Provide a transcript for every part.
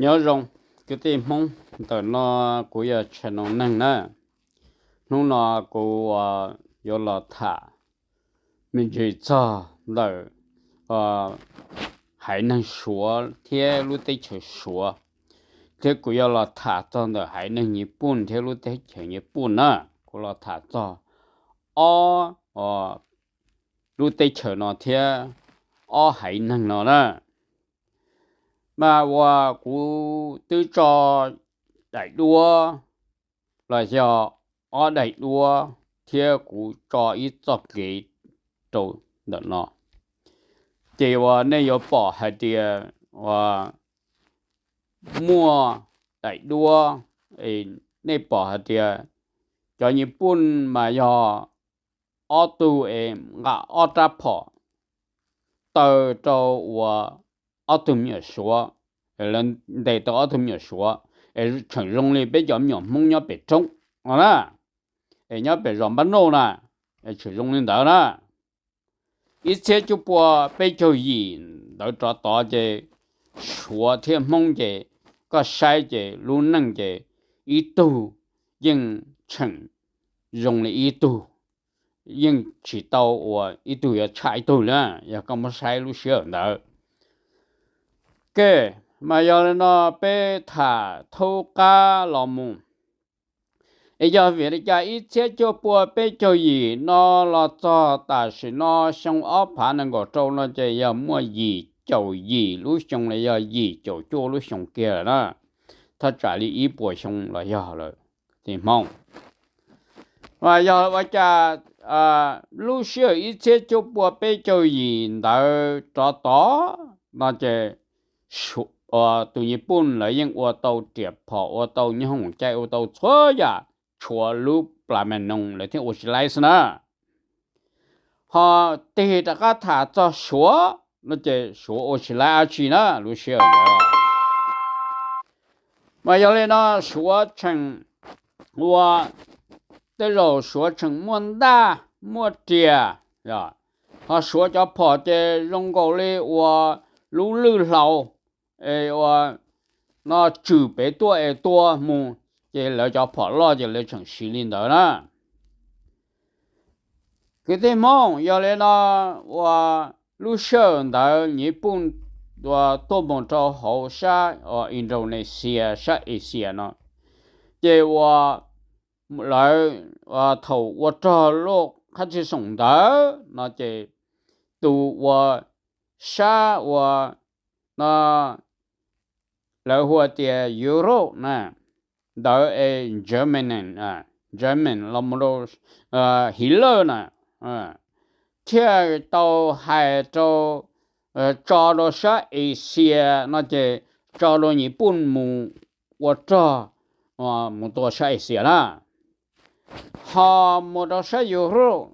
Nyob zoo kwv tij Hmoob, ntawm no kuv yog Tshaj Noo Neeg na. Hnub no kuv yuav los tham me ntsis txog ntawm haiv neeg Suav thiab lub teb chaws Suav, thiab kuv yuav los tham txog ntawm haiv neeg Nyij Pooj thiab lub teb chaws Nyij Pooj na. Kuv los tham txog ob lub teb chaws no thiab ob haiv neeg no na. Mas uas kuv twb tso daim duab los yog ob daim duab thiab kuv tso ib txoj kev rau ntawm no, ces uas nej yuav pom hais tias uas muaj daim duab, nej pom hais tias cov Nyij Pooj mas yog ob tug es nqa ob rab phom taw rau uas ob tug me nyuam Suav, lawv ntes tau ob tug me nyuam Suav, es tseem zoo li peb cov me nyuam Hmoob nyob pem roob no na, es nyob pem zos Npab Nauj na, tseem zoo li ntawd na. Ib txhiab cuaj pua peb caug yim ntawd rov tod ces Suav thiab Hmoob ces koj saib ces lub neej ces ib tug yeej tseem zoo li ib tug, yeej tsis tau uas ib tug yuav tshaj ib tug li, yog koj muab saib lub sij hawm ntawd. Ke, mas yog li no peb tham thaub qab los mus, es yog vim li cas ib txhiab cuaj pua peb caug yim no los txog tam sim no xyoo ob phav nees nkaum rau no ces yog muaj yim caum yim lub xyoo los yog yim caum cuaj lub xyoo kiag lawm na. Thaj tsam li ib puas xyoo los yog lawm, tij Hmoob. Mas yog ua cas lub sij hawm ib txhiab cuaj pua peb caug yim ntawd rov tod no ces tus Nyij Pooj lawv yeej ua tau riam phom, ua tau nyooj hoom cai, ua tau txhua yam, tshuav lub plas mas noos lawv thiaj ua tsis laib xwb na. Ho tig rov qab tham txog Suav no ces Suav ua tsis laib dab tsi na lub sij hawm ntawd. Mas yog li no Suav tseem ua, tej zaum Suav tseem muaj ntaj muaj riam, ho Suav cov phom ces zoo nkaus li uas lub lwj hlau, es ua no tswm pem tuaj es tua mus, ces lawv cov phom loj ces lawv tseem siv li ntawd na. Kwv tij Hmoob, yog li no uas lub sij hawm ntawd Nyij Pooj tuaj mus rau hauv sab Indonesia, sab Asia no, ces uas lawv thaum ua rog loj qab txi xoom ntawd no ces tus ua sab ua no lawv hu tias Europe na, ntawd es Germany, German los mus rau Hiv Lawj na, thiaj tau hais rau, tso rau sab Asia no ces tso rau Nyij Pooj mus ua rog mus tua sab Asia na. Ho mus rau sab Europe,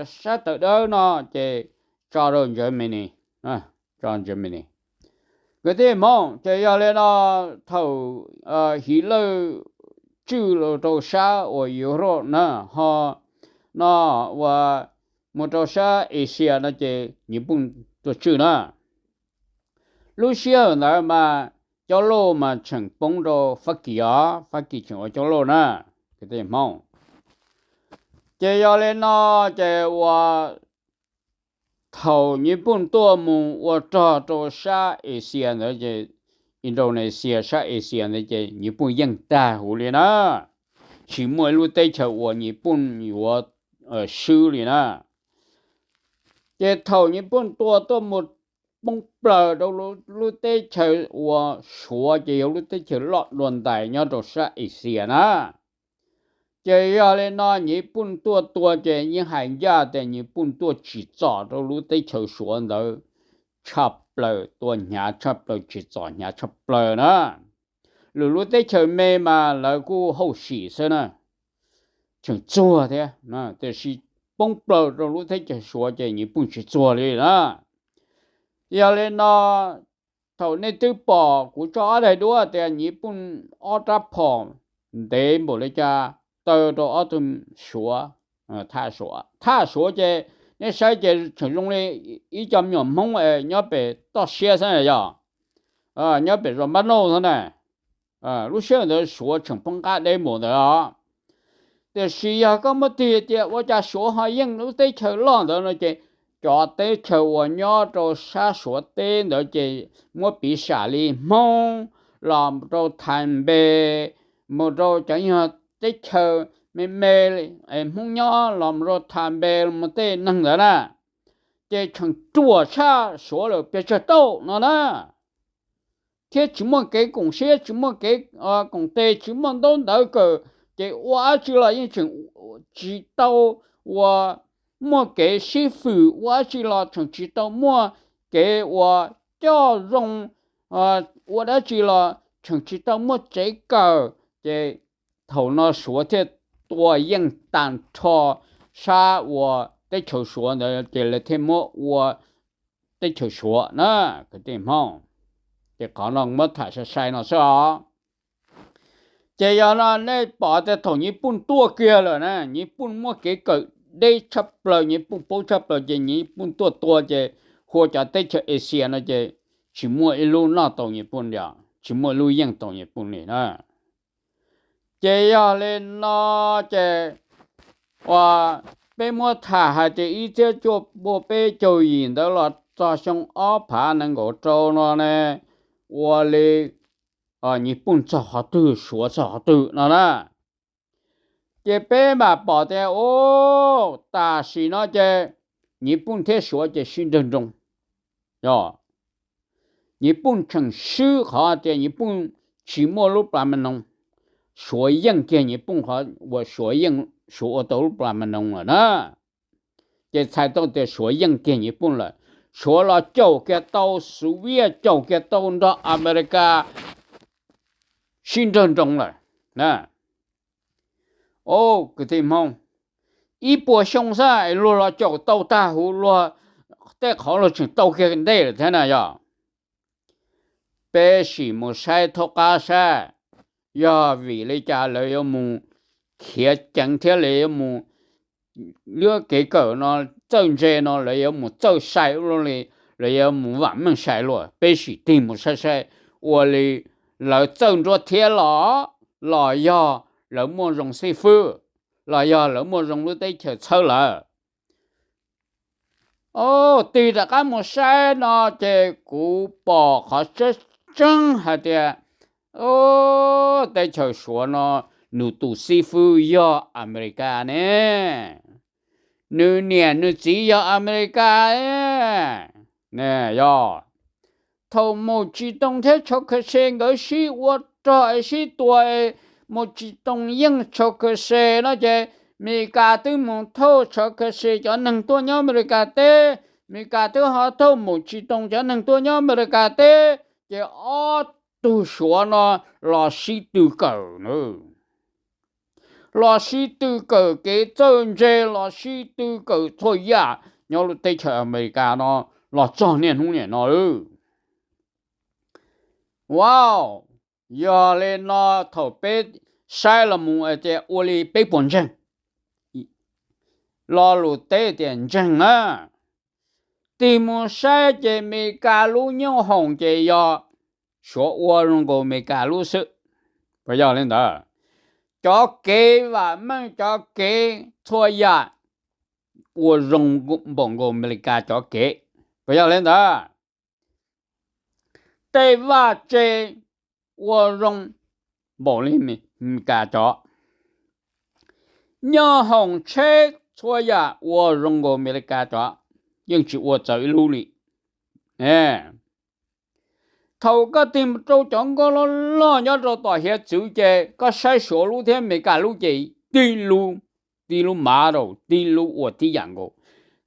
sab tawm dawb no ces tso rau Germany, tso Germany. Kwv tij Hmoob, ces yog li no thaum Hiv Lawj tswj los rau sab uas Europe na, ho no uas mus rau sab Asia no ces Nyij Pooj tuaj tswj na. Lub sij hawm ntawd mas cov loj mas tseem poob rau Fab Kis os, Fab Kis tseem ua cov loj na, kwv tij Hmoob. Ces yog li no ces uas thaum Nyij Pooj tuaj mus ua rog rau sab Asia ntawd ces Indonesia sab Asia ntawd ces Nyij Pooj yeej tag huv li na, tsis muaj ib lub teb chaws uas Nyij Pooj yuav swb li na. Ces thaum Nyij Pooj tuaj tuaj mus poob plaws rau lub teb chaws uas Suav ces yog lub teb chaws loj dua ntais nyob rau sab Asia na. Ces yog li no Nyij Pooj tuaj tua ces yeej hais ncaj tias Nyij Pooj tuaj tsim txom rau lub teb chaws Suav ntawd tshaj plaws, tua hnyav tshaj plaws, tsim txom hnyav tshaj plaws na. Lwm lub teb chaws me mas lawv kuj hauj sim xwb na, tseem txuag thiab, tiam sis poob plaws rau lub teb chaws Suav ces Nyij Pooj tsis txuag li na. Yog li no thaum nej twb pom kuv tso ob daim duab tias Nyij Pooj ob rab phom ntev npaum li cas taw rau ob tug Suav, thaj Suav ces nej saib ces tseem zoo li ib co me nyuam Hmoob nyob pem toj siab xwb yog. nyob pem zos Npab Nauj xwb na. Lub sij hawm ntawd Suav tseem poob qab deb npaum ntawd os. Tiam sis yog koj muab tig tias ua cas Suav ho yeej lub teb chaws loj ntawd no ces cov teb chaws uas nyob rau sab Suav teb ntawd ces muab piv xam li Hmoob los rau Thas Npes, mus rau cov yog teb chaws me me, Hmoob nyob los mus rau Thas Npes los tej neeg ntawd na, ces tseem ruam tshaj Suav lawm pes tsawg tauj no na. Thiab tsis muaj kev koom siab, tsis muaj kev koom tes, tsis muaj ntaub ntawv kawm, ces ua dab tsi los yeej tseem tsis tau uas muaj kev sib fwm, ua dab tsi los tseem tsis tau muaj kev uas coj zoo, ua dab tsi los tseem tsis tau muaj tsev kawm. Ces thaum no Suav thiaj tua yeej tag nrho sab uas teb chaws Suav ntawd ces lawv thiaj muab ua teb chaws Suav na, kwv tij Hmoob. Ces qhov no muab tham sai sai no xwb os. Ces yog no nej pom tias thaum Nyiv Pooj tuaj kiag lawm na, Nyiv Pooj muaj kev kawm deb tshaj plaws, Nyiv Pooj paub tshaj plaws ces Nyiv Pooj tuaj tua ces hu cov teb chaws Asia no ces tsis muaj ib lub noj tau Nyiv Pooj li, tsis muaj ib lub yeej tau Nyiv Pooj li na. Ces yog li no ces uas peb muab tham hais tias ib txhiab cuaj pua peb caug yim ntawd los txog xyoo ob phav nees nkaum rau no ne, ua li Nyiv Pooj txog qhov twg Suav txog qhov twg no na. Ces peb mam pom tias, o, tam sim no ces Nyiv Pooj thiab Suav ces sib nrawg nroos. Yog, Nyiv Pooj tseem swb qhov tias Nyiv Pooj tsis muaj lub plas me noov, Suav yeej kiag Nyiv Pooj qhov uas Suav yeej, Suav ua tau lub plas me noov lawm na. Ces txhais tau tias Suav yeej kiag Nyiv Pooj lawm, Suav los caum kiag tau, Soviet caum kiag tau nrog America sib nrawg nroos lawm. O, kwv tij Hmoob, ib puas xyoo xwb es luag los caum tau tag huv, luag tej qhov luag tseem tau kiag ntej lawm thiab na yog. Peb sim mus saib thaub qab saib, yog vim li cas lawv yuav mus khiav ceev thiab lawv yuav mus, lub kev kawm no, txawj ntse no lawv yuav mus txawj sai ua luaj li, lawv yuav mus vam meej sai luaj, peb sim tig mus saib saib ua li lawv txawj ntsuab thiab los, los yog lawv muaj zoo xib fwb, los yog lawv muaj zoo lub teb chaws txhawb lawv. O, tig rov qab mus saib no ces kuv pom qhov tseeb tseeb hais tias, o, teb chaws Suav no nws tus xib fwb yog Amelikas ne, nws niam nws txiv yog Amelikas. Yog, thaum Mos Tsis Toos thiab Tshav Kha Se nkawd sib ua rog es sib tua es Mos Tsis Toos yeej Tshav Kha Se no ces Amelikas twb mus thauj Tshav Kha Se cov neeg tuaj nyob Amelikas teb, Amelikas twb ho thauj Mos Tsis Toos cov neeg tuaj nyob Amelikas teb, ces ob tug Suav no los sib tw kawm na, los sib tw kawm kev txawj ntse, los sib tw kawm txhua yam nyob lub teb chaws Amelikas no los txog niaj hnub niam no lawm. Wow, yog li no thaum peb saib los mus tias ua li peb puas ntseeg? Lo lus teb tias ntseeg na. Tig mus saib ces Amelikas lub nyooj hoom ces yog Suav ua zoo nkaus Amelikas lub xwb. Puas yog li ntawd? Cov kev vam meej, cov kev txhua yam ua zoo npaum nkaus Amelikas cov kev. Puas yog li ntawd? Tej vaj tse ua zoo npaum li Amelikas cov. Nyooj hoom tsheb txhua yam ua zoo nkaus Amelikas cov, yeej tsis ua txawv ib lub li. Thaum koj tig mus rau cov nkoj loj loj nyob rau tom hiav txwv ces koj saib Suav lub thiab Amelikas lub ces tib lub, tib lub mav rau tib lub ua tib yam nkaus.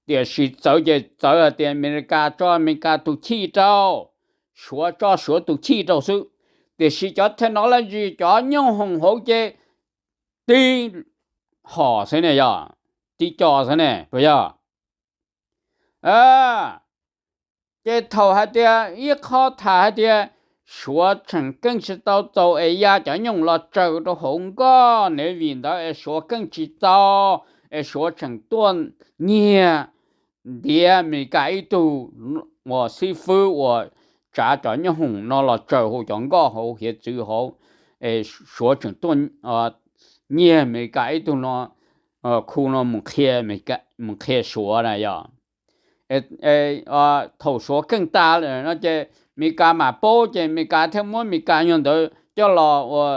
Tiam sis txawv ces txawv hais tias Amelikas tso Amelikas tus chij rau, Suav tso Suav tus chij rau xwb. Tiam sis cov technology, cov nyooj hoom hauv ces tib hom xwb ne yog, tib co xwb ne puas yog? Ces thaum hais tias ib qho tham hais tias Suav tseem keej tsis tau txaus es ya cov nyooj los tsaws rau hauv nkoj ne, vim ntawd es Suav keej tsis txaus, es Suav tseem tuaj nyiag ntiav Amelikas ib tug uas xib fwb uas tsav cov nyoob hoom no los tsaws hauv cov nkoj hauv hiav txwv hauv, es Suav tseem tuaj nyiag Amelikas ib tug no, khu no mus qhia, mus qhia Suav na yog. Thaum Suav keej tas lawm no ces Amelikas mam paub ces Amelikas thiaj muab Amelikas nyuag ntawd coj los ua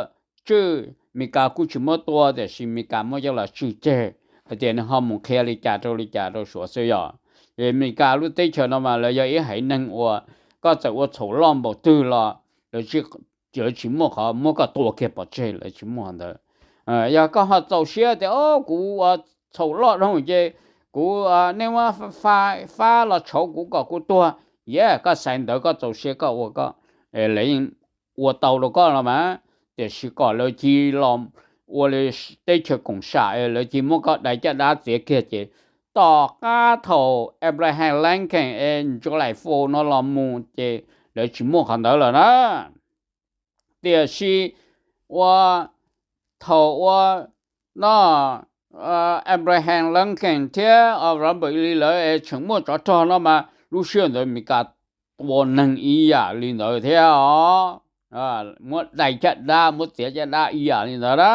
tswj, Amelikas kuj tsis muab tua tiam sis Amelikas muab coj los tswj tseg hais tias nws ho mus qhia li cas rau li cas rau Suav xwb yog. Amelikas lub teb chaws no mas lawv yog ib haiv neeg uas koj txawm ua txhaum loj npaum twg los lawv tsis muaj qhov muab koj tua kiag pov tseg, lawv tsis muaj qhov ntawd. Yog koj ho txaus siab tias o kuv ua txhaum loj dhau ces kuv, nej muab fab los tshauv kuv kom kuv tuag, yog koj xaiv ntawd koj txaus siab koj ua koj, lawv yeej ua tau rau koj los mas, tiam sis kom lawv cia los ua li teb chaws koom sam es lawv cia muab koj dai caj dab txiav kiag ces tom qab thaum Abraham Lincoln es July Four no los mus ces lawv tsis muaj qhov ntawd lawm na. Tiam sis ua thaum ua no Abraham Lincoln thiab Robert E Lee lawv es tseem muaj tsov rog no mas lub sij hawm ntawd Amelikas tua neeg ib yam li ntawd thiab os. Muab dai caj dab, muab txiav caj dab ib yam li ntawd na.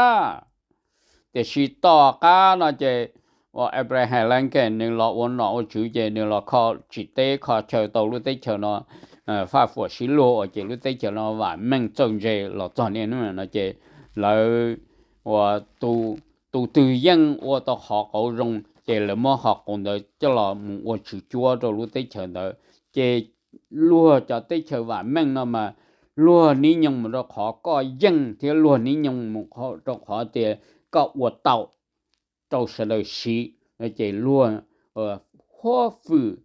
Tiam sis tom qab no ces ua Abraham Lincoln nws los ua nom ua tswv ces nws los kho tsis teb kho chaw tau lub teb chaws no faj fuam sib luag ua ces lub teb chaws no vam meej txawj ntse los txog niaj hnub no ces lawv ua tus twg yeej ua tau qhov qauv zoo ces lawv muab qhov qauv ntawd coj los mus ua tswv cuab rau lub teb chaws ntawd. Ces luag cov teb chaws vam meej no mas luag nib nyoog mus rau qhov koj yeej thiab luag nib nyoog mus rau qhov tias koj ua tau rau sawv daws siv, ces luag huab hwm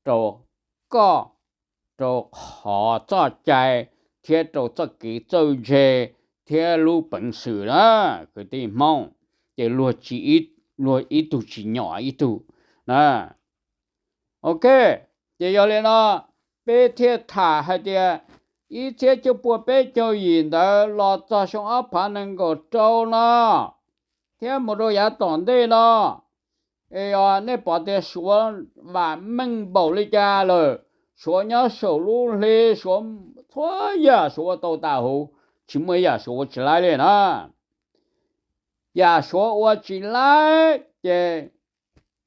rau koj, rau qhov txoj cai thiab rau txoj kev txawj ntse thiab lub peev xwm na kwv tij Hmoob. Ces luag tsis, luag ib tug tsis nyom ib tug na. Ok, ces yog li no peb thiaj tham hais tias ib txhiab cuaj puas peb caug yim ntawd los txog xyoo ob phav nees nkaum rau no thiab mus rau yav tom ntej no, es nej pom tias Suav vam meej npaum li cas lawm. Suav nyob saum lub hli, Suav txhua yam Suav ua tau tas huv, tsis muaj ib yam Suav ua tsis laib li na. Yam Suav ua tsis laib ces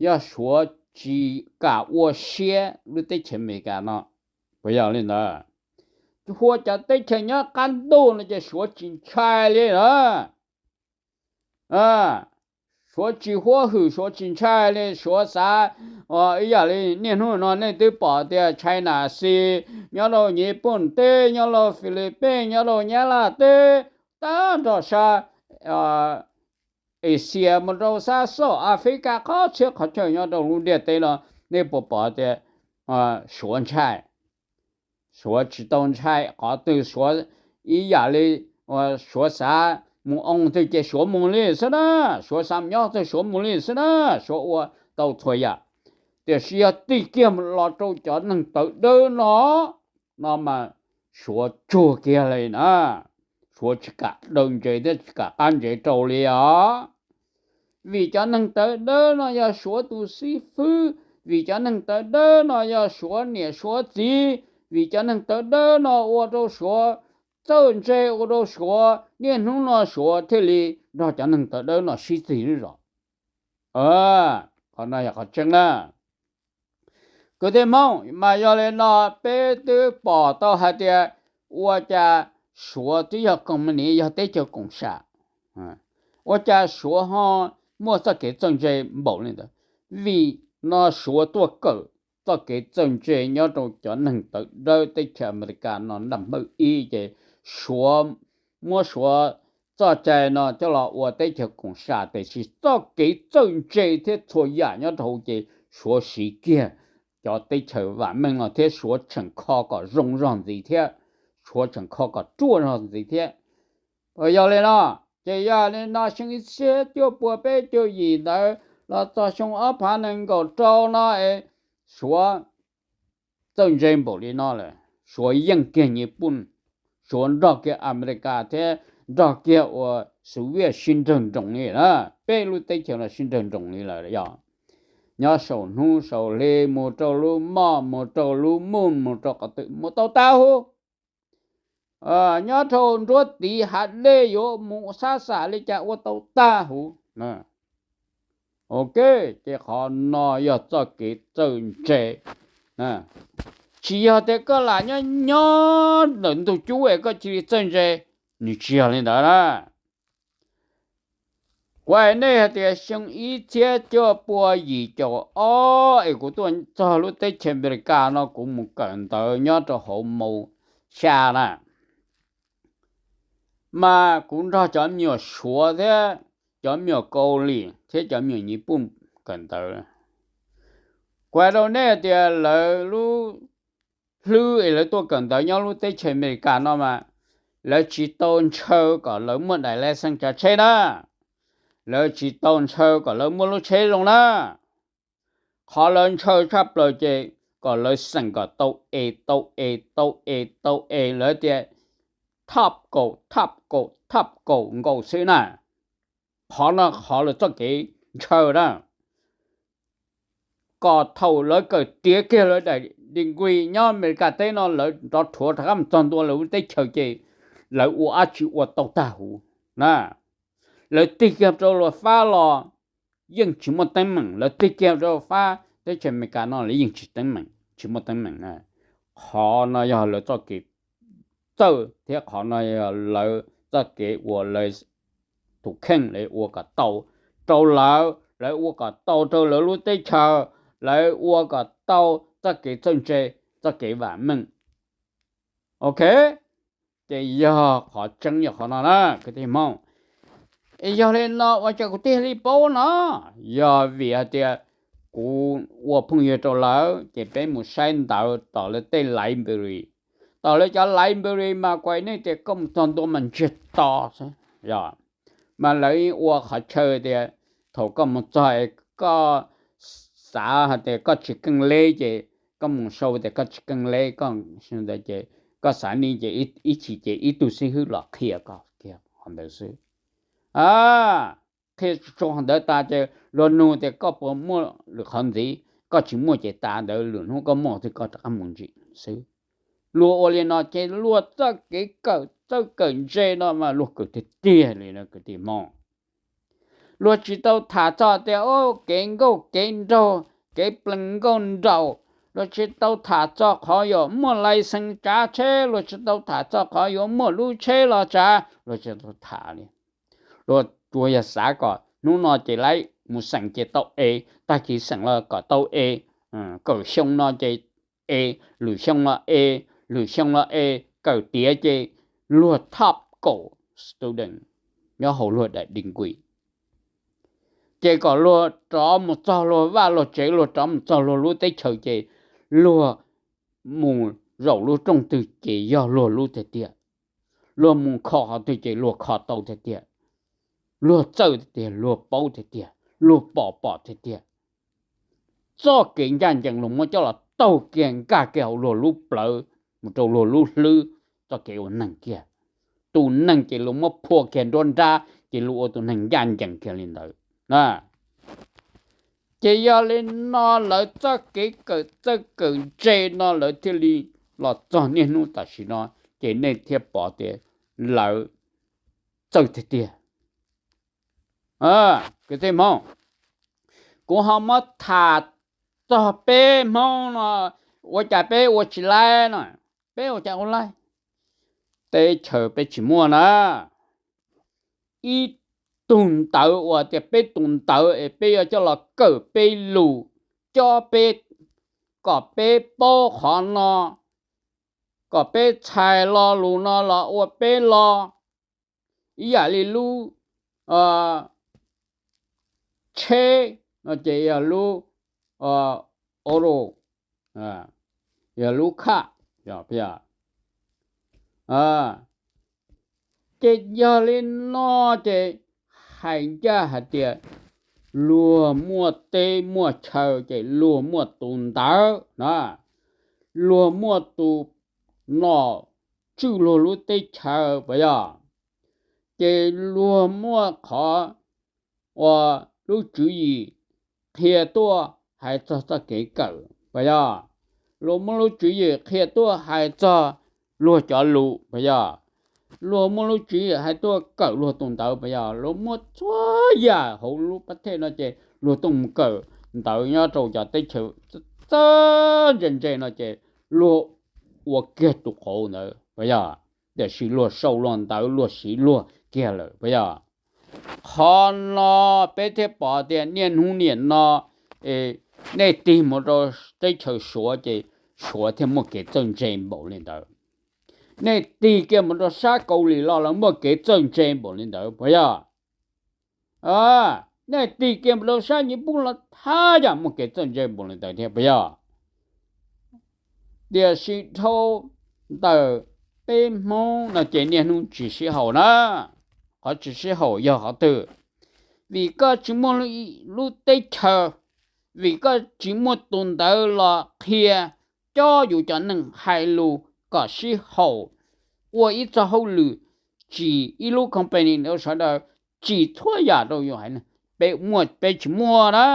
yog Suav tsis kam ua siab lub teb chaws Amelikas no. Puas yog li ntawd? Hua cov teb chaws nyob qab ntuj no ces Suav tsis ntshai li na. Suav tsis huab hwm, Suav tsis ntshai li. Suav xav ib yam li niaj hnub no nej twb pom tias China Sea nyob rau Nyij Pooj teb, nyob rau Philippines, nyob rau Nyab Laj teb, tag nrho sab Asia mus rau sab South Africa, qhov txhia qhov chaw nyob rau lub ntiaj teb no, nej puas pom tias Suav ntshai? Suav tsis tau ntshai qhov twg. Suav ib yam li Suav xav mus oo twg ces Suav mus li xwb na, Suav xav mus nyob twg Suav mus li xwb na, Suav ua tau txhua yam. Tiam sis yog tig kiag los rau cov neeg tawv dawb no, no mas Suav tsuag kiag li na. Suav tsis kam daw ntsev thiab tsis kam qab ntsev rau li os. Vim cov neeg tawv dawb no yog Suav tus xib fwb, vim cov neeg tawv dawb no yog Suav niam Suav txiv, vim cov neeg tawv dawb no ua rau Suav txawj ntse, ua rau Suav niaj hnub no Suav thiaj li nrog cov neeg tawv dawb no sib txig zog. Qhov no yog qhov tseeb na. Kwv tij Hmoob, mas yog li no peb twb pom tau hais tias ua cas Suav twb yog koos mas nis, yog teb chaws koom sam, ua cas Suav ho muaj txoj kev txawj ntse npaum li ntawd. Vim no Suav tuaj kawm txoj kev txawj ntse nyob rau cov neeg tawv dawb teb chaws Amelikas no nram hmawb ib ces Suav muab Suav txoj cai no coj los ua teb chaws koom sam, tiam sis txoj kev txawj ntse thiab txhua yam nyob rau hauv ces Suav siv kiag cov teb chaws vam meej no thiab Suav tseem kho kom zoo zog ntxiv thiab, Suav tseem kho kom ruaj zog ntxiv thiab. Yog li no, ces yog li no xyoo ib txhiab cuaj puas peb caug yim ntawd los txog xyoo ob phav nees nkaum rau no es Suav txawj ntse npaum li no lawm, Suav yeej kiag Nyij Pooj, Suav nrog kiag Amelikas thiab nrog kiag ua Soviet sib nrawg nroos li na, peb lub teb chaws no sib nrawg nroos li lawm yog. nyob saum hnub saum hli, mus rau lub moj, mus rau lub moon, mus rau qhov twg mus tau tag huv. Nyob rau nruab tiv hav dej yuav mus xab xam li cas ua tau tag huv. Ok, ces qhov no yog txoj kev txawj ntse. Tsis yog tias koj lam nyob nyob ntawm ntug cub es koj cia li txawj ntse, nws tsis yog li ntawd na. Kuv hais nej hais tias xyoo ib txhiab cuaj pua yim caum ob es kuv tuaj txog lub teb chaws Amelikas no kuv mus kawm ntawv nyob rau hauv Maus Xya na, mas kuv nrog cov me nyuam Suav thiab cov me nyuam Kaus Lim thiab cov me nyuam Nyij Pooj kawm ntawv. Kuv hais rau nej tias lawv lub hlwb es lawv tuaj kawm ntawv nyob lub teb chaws Amelikas no mas lawv tsis tau ntshaw kom lawv muaj daim license tsav tsheb na, lawv tsis tau ntshaw kom lawv muaj lub tsheb zoo na. Qhov lawv ntshaw tshaj plaws ces kom lawv xeem kom tau es tau es tau es tau es, lawv tias thop kaum thop kaum thop kaum nkaus xwb na. Qhov no qhov lawv txoj kev ntshaw na, kom thaum lawv kawm tiav kiag lawv daim degree nyob Amelikas teb no lawv rov rhuav rov qab mus txog ntua lawv lub teb chaws ces lawv ua dab tsi ua tau tag huv na. Lawv tig kiag rau luag fab los yeej tsis muaj teeb meem, lawv tig kiag rau fab teb chaws Amelikas no lawv yeej tsis teeb meem, tsis muaj teeb meem na. Qhov no yog lawv txoj kev txawj thiab qhov no yog lawv txoj kev uas lawv tus kheej lawv ua kom tau rau lawv, lawv ua kom tau rau lawv lub teb chaws, lawv ua kom tau txoj kev txawj ntse, txoj kev vam meej. Ok, ces yog qhov tseeb yog qhov no na kwv tij Hmoob. Es yog li no ua cas kuv thiaj li paub no? Yog vim hais tias kuv ua phooj ywg rau lawv ces peb mus saib ntawv tom lawv tej library. Tom lawv cov library mas kuv hais nej tias koj mus txog ntua mas ntsiag to xwb. Mas lawv ua qhov chaw tias thaum koj mus txog es koj xav hais tias koj tsis keej leb ces koj mus sau tias koj tsis keej leb, koj ntawd ces koj xav ni ces ib chim ces ib tug xib hwb los qhia koj kiag qhov ntawd xwb. Qhia tso qhov ntawd tas ces luag nug tias koj puas muaj lwm qhov ntxiv, koj tsis muaj ces tas ntawd, lwm hnub koj muaj twg koj rov qab mus ntxiv xwb. Luag ua li no ces luag txoj kev kawm txawj kawm ntse no mas luag kawm tiag tiag li na kwv tij Hmoob. Luag tsis tau tham txog tias kev nkauj kev nraug, kev plees nkauj nraug, luag tsis tau tham txog qhov yuav muaj license tsav tsheb, luag tsis tau tham txog qhov yuav muaj lub tsheb los tsav, luag tsis tau tham li. Luag tsuas yog xav kom hnub no ces lawv mus xeem ces tau es, tag kis xeem los kom tau es, kawm xyoo no ces es, lwm xyoo los es, lwm xyoo los es, kawm tiav ces luag top kaum student nyob hauv luag daim degree. Ces kom luag rov mus txog luag vaj luag tsev, luag rov mus txog luag lub teb chaws ces luag mus zaum lub rooj twg ces yog luag lub tiag tiag. Luag mus kho qhov twg ces luag kho tau tiag tiag. Luag txawj tiag tiag, luag paub tiag tiag, luag pom pom tiag tiag. Txoj kev ncaj ncees luag muab coj los taug kiag nkag kiag hauv luag lub plawv mus rau luag lub hlwb, txoj kev ua neeg kiag. Tus neeg ces luag muab phua kiag nruab nrab ces luag ua tus neeg ncaj ncees kiag li ntawd. Ces yog li no lawv txoj kev kawm txawj kawm ntse no lawv thiaj li los txog niaj hnub tam sim no, ces nej thiaj pom tias lawv txawj tiag tiag. Kwv tij Hmoob, kuv ho muab tham txog peb Hmoob no, ua cas peb ua tsis laib no, peb ua cas ua laib, teb chaws peb tsis muaj na. Ib tug ntawv uas tias peb tus ntawv es peb yuav coj los kawm peb lus, cob peb, kom peb paub qhov no, kom peb txhais lo lus no los ua peb lo, ib yam li lub tsheb no ces yog lub auto, yog lub khaj. Ces yog li no ces hais ncaj hais tias luag muaj teb muaj chaw ces luag muaj tus ntawv na, luag muaj tus nom tswj luag lub teb chaws puas yog? Ces luag muaj qhov uas lub tswv yim qhia tuaj hais txog txoj kev kawm puas yog? Luag muaj lub tswv yim qhia tuaj hais txog luag cov lus puas yog? Luag muaj lub tswv yim hais tuaj kawm luag tus ntawv puas yog? Luag muaj txhua yam hauv lub pab thej no ces luag tuaj mus kawm ntawv nyob rau cov teb chaws txawj ntse ntse no ces luag ua kiag tus qauv ntawd puas yog? Tiam sis luag sau luag ntawv luag siv luag kiag lawm puas yog? Qhov no peb thiaj pom tias niaj hnub niam no nej tig mus rau teb chaws Suav ces Suav thiaj muaj kev txawj ntse npaum li ntawd. Nej tig kiag mus rau sab Kaus Lim los lawv muaj kev txawj ntse npaum li ntawd puas yog? Nej tig kiag mus rau sab Nyij Pooj los thab yam muaj kev txawj ntse npaum li ntawd thiab puas yog? Tiam sis dhau ntawm peb Hmoob no ces niaj hnub tsis sib haum na. Qhov tsis sib haum yog qhov twg? Vim koj tsis muaj lub teb chaws, vim koj tsis muaj tus ntawv los qhia cob yus cov neeg hais lus kom sib haum, ua ib txoj hauj lwm tsim ib lub company rau sawv daws, tsim txhua yam rau yus haiv neeg, peb muaj peb tsis muaj na.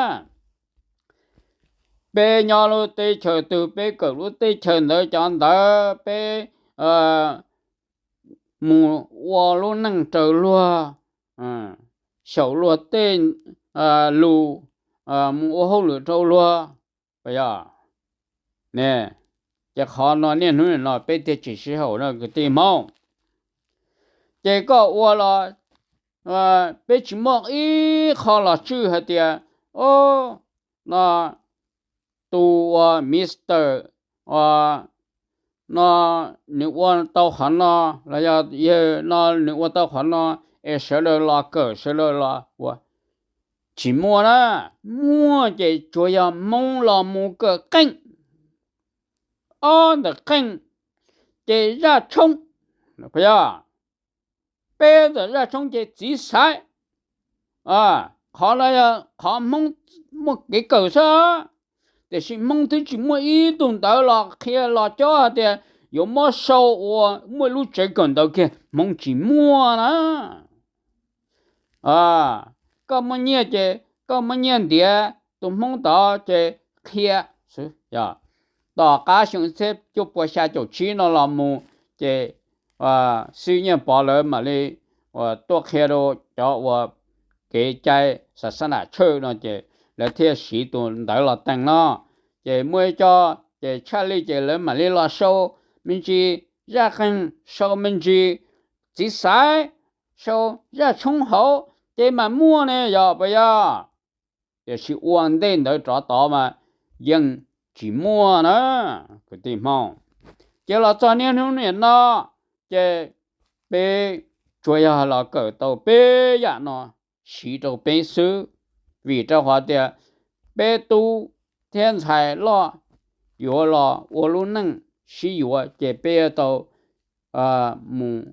Peb nyob lub teb chaws twg peb kawm lub teb chaws ntawd cov ntawv, peb mus ua lub neej raws luag, xyaum luag tej lus, mus ua hauj lwm rau luag. Yog, ces qhov no niaj hnub no peb thiaj tsis sib haum na kwv tij Hmoob. Ces koj ua los peb tsis muaj ib qho los tswj hais tias, o, no tus uas Mister, o, no nws ua tau qhov no, los yog yawg no nws ua tau qhov no, es sawv daws los kawm sawv daws los ua. Tsis muaj na. Muaj ces tsuas yog Hmoob los mus kawm qeej, ob ntawm qeej ces zaj tshoob, yog, peb ntawm zaj tshoob ces txiv xaiv. Qhov no yog qhov Hmoob muaj kev kawm xwb, tiam sis Hmoob twb tsis muaj ib tug ntawv los qhia los cob hais tias yuav muab sau ua muaj lub tsev kawm ntawv kiag, Hmoob tsis muaj na. Koj muaj nyiaj ces koj muaj nyiaj ntiav tus Hmoob tod ces qhia xwb. Tom qab xyoo txhiab cuaj pua xya caum tsib no los mus ces xib nyiaj pov lawv mam li tuaj qhia rau cov uas kev cai xav xab nam tshawj no ces lawv thiaj siv tus ntawv los tees no. Ces muaj ib co ces tshaj lij ces lawv mam li los sau me ntsis zaj qeej, sau me ntsis txiv xaiv, sau zaj tshoob hauv ces mam muaj ne, yog puas yog? Tiam sis ua ntej ntawd rov tod mas yeej tsis muaj na, kwv tij Hmoob. Ces los txog niaj hnub niam no ces peb tsuas yog los kawm tau peb yam no siv rau peb xwb, vim rau qhov tias peb tub thiab ntxhais loj yuav los ua lub neej sib yuav ces peb yuav tau mus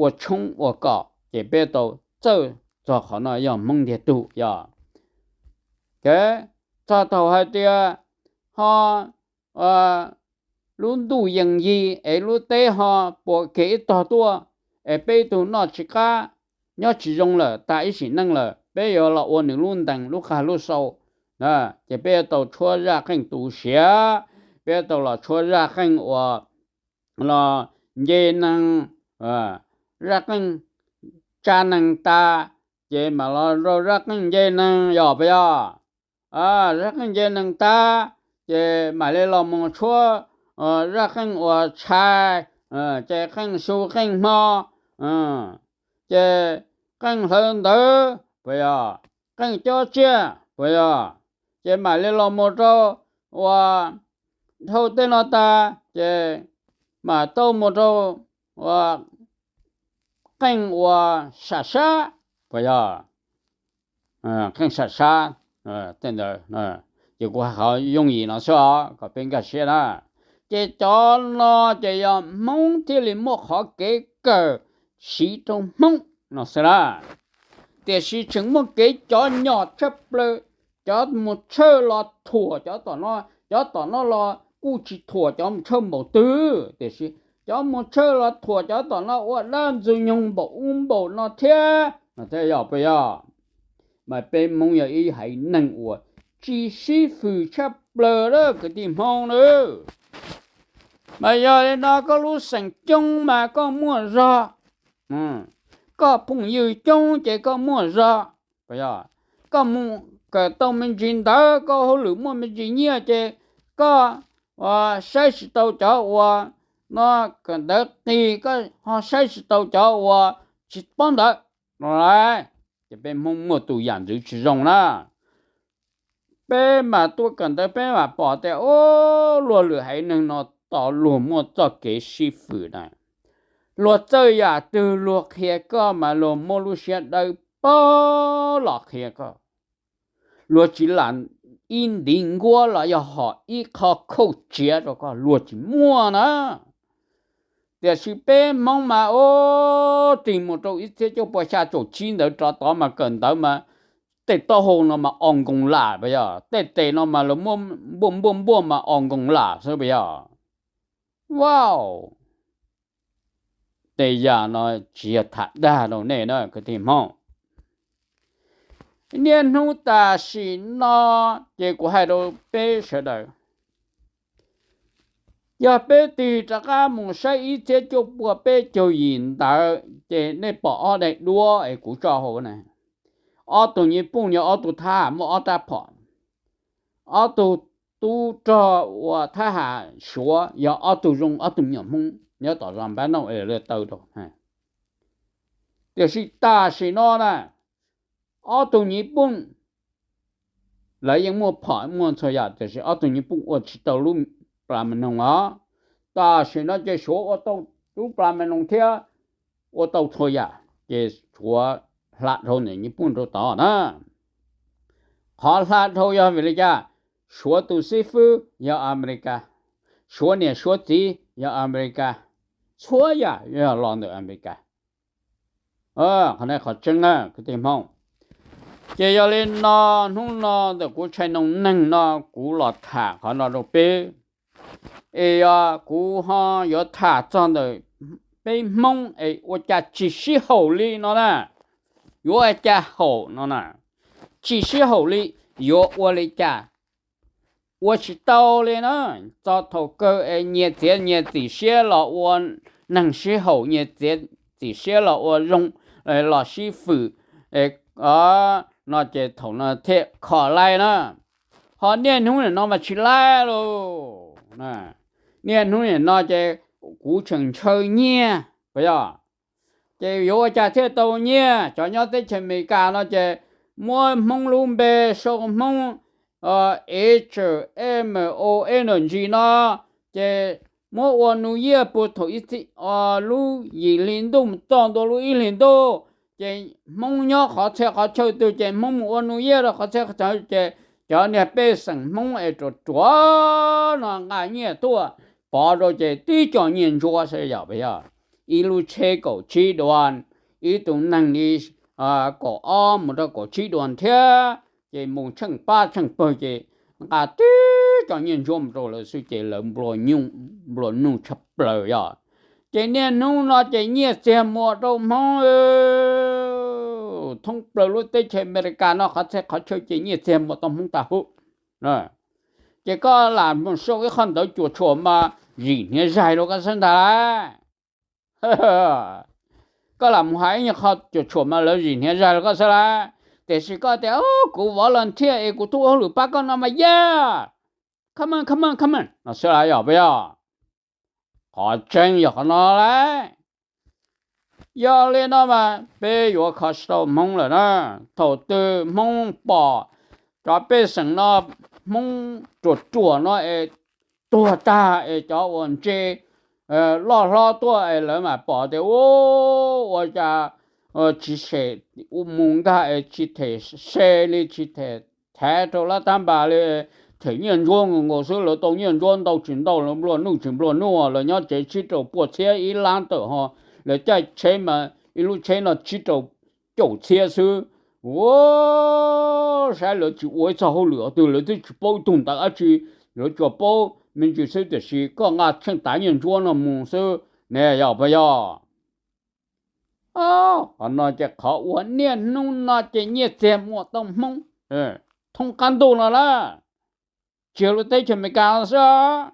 ua tshoob ua kos ces peb tau txawj txog qhov no yog Hmoob ntiag tug, yog. Txog thaum hais tias ho lub ntuj yees yig es lub teb ho puas kiag ib tog tuaj, es peb ib tug noj tsis qab nyob tsis zoo lawm, tag ib sim neej lawm, peb yuav los ua nws lub ntees lub qag lub sau, ces peb yuav tau tshuab zaj qeej tu siav, peb yuav tau los tshuab zaj qeej uas los nce neeg, zaj qeej tsa neeg tas, ces mam los rau zaj qeej nce neeg, yog puas yog? Zaj qeej nce neeg tas, ces mam li los mus tshuab zaj qeej uas tshais, ces qeej su qeej hmo, ces qeej hlawv ntawv puas yog, qeej cob tsiaj puas yog, ces mam li los mus rau uas dhau tej no tas ces mam tau mus rau uas qeej uas sam sab puas yog, qeej sam sab tej ntawd, ces kuv hais qhov yooj yim no xwb os kom peb nkag siab na. Ces cov no ces yog Hmoob thiaj li muaj qhov kev kawm siv rau Hmoob no xwb na. Tiam sis tseem muaj kev cov nyom tshaj plaws, cov mus tshawj los thuam cov tom no, cov tom no los kuj tsis thuam cov mus tshawj npaum twg, tiam sis cov mus tshawj los thuam cov tom no ua dab ntxwg nyoog npaum ub npaum no thiab no thiab, yog puas yog? Mas peb Hmoob yog ib haiv neeg uas tsis sib fwm tshaj plaws lawm kwv tij Hmoob nawb. Mas yog li no koj lub xeem coob mas koj muaj zog, koj phooj ywg coob ces koj muaj zog, koj mus kawm tau me ntsis ntawv, koj hauj lwm muaj me ntsis nyiaj ces koj saib tsis tau cov uas no kawm ntawv qis, koj ho saib tsis tau cov uas tsis paub ntawv no lauj. Ces peb Hmoob muaj tus yam ntxwv tsis zoo na. Peb mas tuaj kawm ntawv peb mam pom tias, o, luag lwm haiv neeg no tos luag muaj txoj kev sib fwm na. Luag txawj yam twg luag qhia koj mas luag muab lub siab dawb paug los qhia koj. Luag tsis lam ib ntiv nkuab los yog hom ib qho khauj tsiav rau koj, luag tsis muaj na. Tiam sis peb Hmoob mas, o, tig mus rau ib txhiab cuaj pua xya caum tsib ntawd rov tod mas kawm ntawv mas tej taub hau no mas o nkoos lam puas yog, tej tes no mas lawv muaj npuaj npuaj npuaj mas o nkoos lam xwb puas yog. Wow, tej yam no tsis yog tham dag rau nej na kwv tij Hmoob. Niaj hnub tam sim no ces kuv hais rau peb sawv daws, yog peb tig rov qab mus saib ib txhiab cuaj pua peb caug yim ntawd ces nej pom ob daim duab es kuv tso hauv na. Ob tug nyiv pooj yog ob tug thab ham muaj ob rab phom. Ob tug tub rog uas thab ham suav yog ob tug zoo ob tug me nyuam Hmoob nyob tom zos npab nauj es lawv taw rau. Tiam sis tam sim no na, ob tug nyiv pooj lawv yeej muaj phom muaj txhua yam tiam sis ob tug nyiv pooj ua tsis tau lub plas mas noog os. Tam sim no ces suav ua tau lub plas mas noog thiab ua tau txhua yam ces suav hla dhau ntawm nyiv pooj rau tod na. Qhov hla dhau yog vim li cas? Suav tus xib fwb yog Amelikas, suav niam suav txiv yog Amelikas, txhua yam yog los ntawm Amelikas. Qhov no qhov tseeb na kwv tij Hmoob. Ces yog li no hnub no ntawm kuv tshai noo neeg no kuv los tham qhov no rau peb. Es yog kuv ho yuav tham txog ntawm peb Hmoob es ua cas tsis sib haum li no na. Yuav ua cas haum no na, tsis sib haum li, yuav ua li cas ua tsis tau li na. Txog thaum kawg es nyias txiav nyias txim siab los ua neeg sib haum, nyias txiav txim siab los ua zoo, los sib fwm no ces thaum no thiaj kho laib na. Ho niaj hnub nim no mas tsis laib lauj. Niaj hnub nim no ces kuv tseem ntshaw nyiaj puas yog? Ces yuav ua cas thiaj tau nyiaj? Cov nyob teb chaws Amelikas no ces muab Hmoob lub npe sau Hmoob H M O N G no, ces muab ua New Year puag thaum ib txhij lub yim hli ntuj mus txog ntua lub ib hlis ntuj, ces Hmoob nyob qhov txhia qhov chaw twg ces Hmoob mus ua New Year rau qhov txhia qhov chaw ces cov niag pej xeem Hmoob es ruam ruam no nqa nyiaj tuaj pov rau ces tib co nyiaj ntsuab xwb yom puas yog? Ib lub tsheb kaum tsib duas, ib tug neeg li kaum ob mus rau kaum tsib duas thiab, ces mus tsheej pab tsheej pawg ces nqa tib co nyiaj ntsuab mus rau lawv xwb ces lawv nplua nuj tshaj plaws yom. Ces niaj hnub no ces nyiaj txiag muaj rau Hmoob thoob plaws lub teb chaws Amelikas no qhov txhia qhov chaw ces nyiaj txiag muaj tau Hmoob tag huv. Ces koj lam mus sau ib qho ntawv cuam tshuam mas zim hniav zaig rau koj xwb ntag lauj. Koj lam mus hais ib nyuag qho cuam tshuam mas lawv zim hniav zaig rau koj xwb lauj. Tiam sis koj tias kuv volunteer es kuv tuaj ua hauj lwm pab koj no mas yaj, come on, come on, come on no xwb lauj yom puas yog? Qhov tseeb yog qhov no lauj. Yog li no mas peb yuav kho tsis tau Hmoob lawm na. Thaum twg Hmoob pom cov pej xeem no, Hmoob ruam ruam no es tuag tag es cov uas ntse loj hlob tuaj es lawv mam pom tias ua cas tsis xem mus nkag es tsis them se li tsis them thaiv rau lab tab npas li, them nyiaj ntsuab nkaus nkaus xwb, lawv tau nyiaj ntsuab ntau tsis ntau, lawv nplua nuj tsis nplua nuj, lawv nyob tsev tsib rau pua txhiab ib lab tawm ho lawv caij tsheb mas ib lub tsheb no tsib rau caum txhiab xwb. Ua saib lawv tsis ua ib txog hauj lwm twg, lawv twb tsis paub ib tug ntawv dab tsi, lawv tsuas paub me ntsis xwb tiam sis koj nqa tsheej tav nyiaj ntsuab no mus xwb ne yog puas yog? Qhov no ces qhov uas niaj hnub no ces nyiaj txiag muaj tau Hmoob. thoob qab ntuj no na, tsis yog lub teb chaws Amelikas xwb,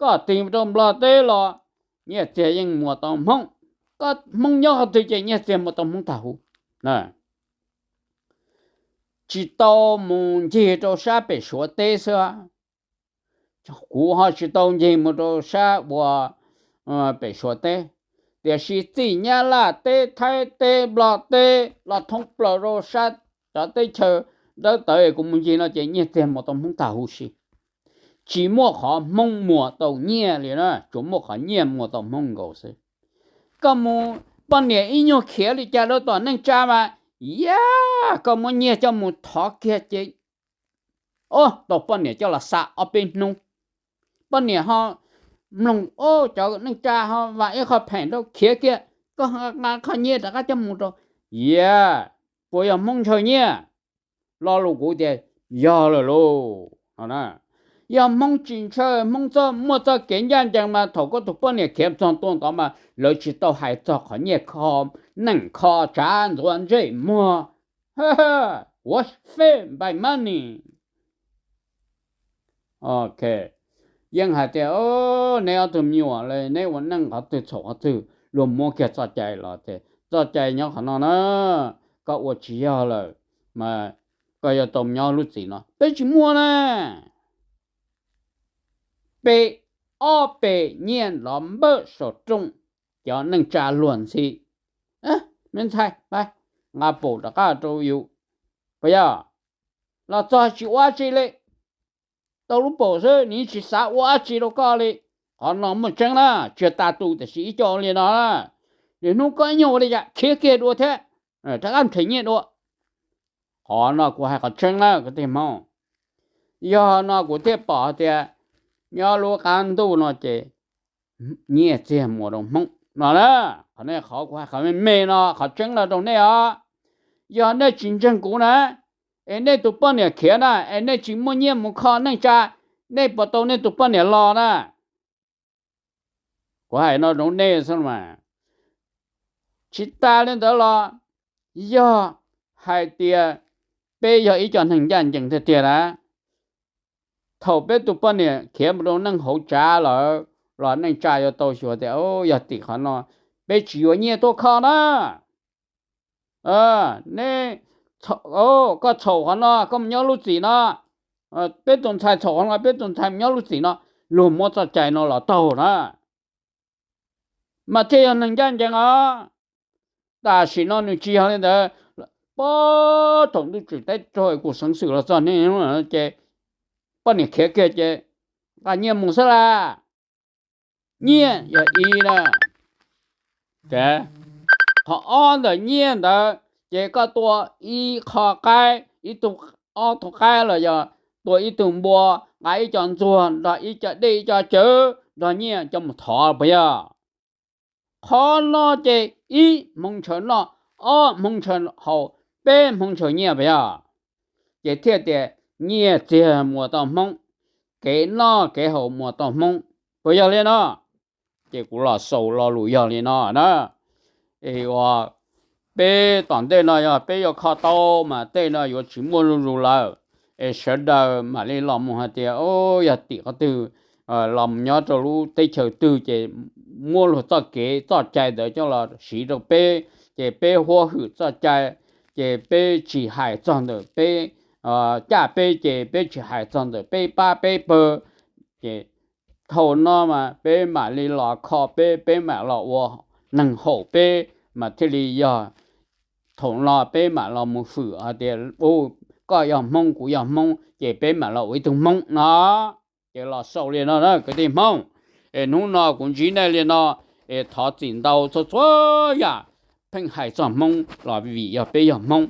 koj tig mus rau Nplog teb los nyiaj txiag yeej muas tau Hmoob. Koj Hmoob nyob qhov twg ces nyiaj txiag muas tau Hmoob tag huv. Tsis tau mus ncig rau sab pem Suav teb xwb, kuv ho tsis tau ncig mus rau sab uas pem Suav teb, tiam sis txij Nyab Laj teb, Thaib teb, Nplog teb los thoob plaws rau sab cov teb chaws dawb tawv kuv mus ncig no ces nyiaj txiag muas tau Hmoob tag huv si. Tsis muaj qhov Hmoob muas tau nyiaj li na, tsuas muaj qhov nyiaj muas tau Hmoob nkaus xwb. Koj mus, poj niam ib nyuag khiav li cas rau tom neej tsa mas, yam koj muab nyiaj coj mus thov kiag ces, o, tau poj niam coj los xa ob peb hnub. Poj niam ho mloog, o, cov neej tsa ho vam ib qho pheem rau khiav kiag, koj nqa qhov nyiaj rov qab coj mus rau, yam, puas yog Hmoob ntshaw nyiaj? Lo lus kuv tias yog lawm lauj. Yog Hmoob tsis ntshaw, Hmoob txoj muaj txoj kev ncaj ncees mas thaum koj tus poj niam khiav txog tuaj ntawd mas lawv tsis tau hais txog qhov nyiaj kho neej kho tsav ntxuav ntsej muag, uv fej npai mab ni. Ok, yeej hais tias, neb ob tug me nyuam li neb ua neej qhov twg txhaum qhov twg, luag muab kiag txoj cai los tias txoj cai nyob qhov no na, koj ua tsis yog lawm, mas koj yuav tau nyob lub txim no. Peb tsis muaj na. Peb ob peb nyiaj los npawj saum rooj, cov neej tsa luag ntxhi. Me ntxhais, nqa paum rov qab rau yus, puas yog? Los txog tsis ua dab tsi li, tau lub paum xwb, nws tsis xav ua dab tsi rau koj li. Qhov no muaj tseeb na, tsis tas tus tiam sis ib co li no na. Lwm hnub koj ib nyuag ua li cas khiav kiag dua thiab, rov qab nrhiav nyiaj dua. Qhov no kuv hais qhov tseeb na kwv tij Hmoob. Yog no kuv thiaj pom tias nyob lub qab ntuj no ces nyiaj txiag muas rau Hmoob no na. Qhov no qhov kuv hais qhov me me no, qhov tseeb no rau nej os. Yog nej tsis ntseeg kuv na, es nej tus poj niam khiav na, es nej tsis muaj nyiaj mus kho neej tsa, nej puas tau nej tus poj niam los na? Kuv hais no rau nej xwb mas. Tsis tas li ntawd los, yog hais tias peb yog ib co neeg ncaj ncees tiag tiag na, thaum peb tus poj niam khiav mus rau neej hauv tsav lawm los neej tsa yuav tau xyuas tias, yog tim qhov no peb tsis yuav nyiaj tuaj kho na. Nej, koj txhaum qhov no koj mus nyob lub txim no, peb tus ntxhais txhaum qhov no peb tus ntxhais mus nyob lub txim no, luag muab txoj cai no los taug na, mas thiaj yog neeg ncaj ncees os. Tam sim no nws tsis yog li ntawd, pab thaum ntuj tsim teb raug kuv xeev xwm los txog niaj hnub no ces poj niam khiav kiag ces nqa nyiaj mus xwb las. Nyiaj yog ib na, qhov ob ntawm nyiaj ntawd ces koj tua ib qho qaib, ib tug, ob tug qaib los yog tua ib tug npua, nqa ib co ntxuag nrog ib co dej ib co cawv nrog nyiaj coj mus thov puas yog? Qhov no ces ib hmoov ntshaw noj, ob hmoov ntshaw haus, peb hmoov ntshaw nyiaj puas yog? Ces thiaj tias nyiaj txiag muas tau Hmoob, kev noj kev haus muas tau Hmoob, puas yog li no? Ces kuv los xaus lo lus yog li no na. Es uas peb tom ntej no yog peb yuav kho tau mas tej no yuav tsis muaj zuj zus lawm. Es sawv daws mam li los mus hais tias, o, yog tim qhov twg los mus nyob rau lub teb chaws twg ces muab luag txoj kev txoj cai ntawd coj los siv rau peb, ces peb huab hwm txoj cai, ces peb tsis hais txog ntawm peb caj peb ces peb tsis hais txog ntawm peb pab peb pawg, ces thaum no mas peb mam li los kho peb, peb mam los ua neeg haum peb, mas thiaj li yog thaum no peb mam los mus hwm hais tias, u, koj yog Hmoob kuv yog Hmoob ces peb mam los ua ib tug Hmoob no. Ces los xaus li no na kwv tij Hmoob. Es hnub no kuv ntsib nej li no, es thov txim ntau txhua txhua yam pheej hais txog Hmoob los vim yog peb yog Hmoob.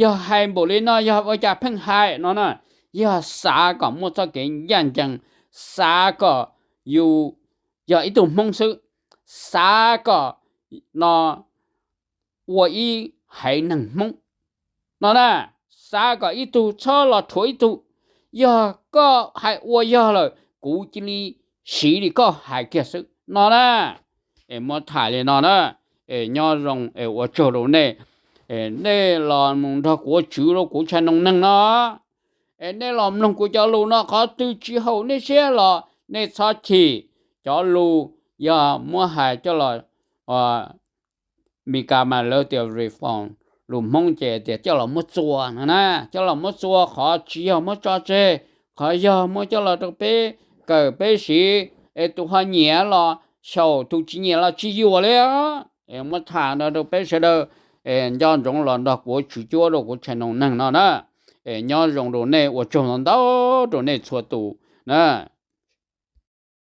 Yog hais npaum li no yog ua cas pheej hais no na? Yog xav kom muaj txoj kev ncaj ncees, xav kom yus yog ib tug Hmoob xwb, xav kom no ua ib haiv neeg Hmoob no na, xav kom ib tug txhob los rhuav ib tug. Yog koj hais ua yog lawm kuv cia li siv li koj hais kiag xwb no na. Es muab tham li no na, es nyob zoo es ua tsaug rau nej. nej los mus nrog kuv ua tswv rau kuv tshais noog neeg no, es nej los mloog kuv cov lus no, qhov twg tsis haum nej siab los nej txhob chim. Cov lus yog muab hais coj los, Meskas mas lawv tias reform, lus Hmoob ces tias coj los muab txuas no na, coj los muab txuas, qhov tsis yog muab tso tseg, qhov yog muab coj los rau peb kawm peb siv, es tus ho nyiam los xyaum, tus tsis nyiam los tsis yuam li. Es muab tham no rau peb sawv daws nco ntsoov los nrog kuv ua tswv cuab rau kuv tshais noog neeg no na. Es nyob zoo rau nej, ua tsaug ntau ntau rau nej txhua tus na.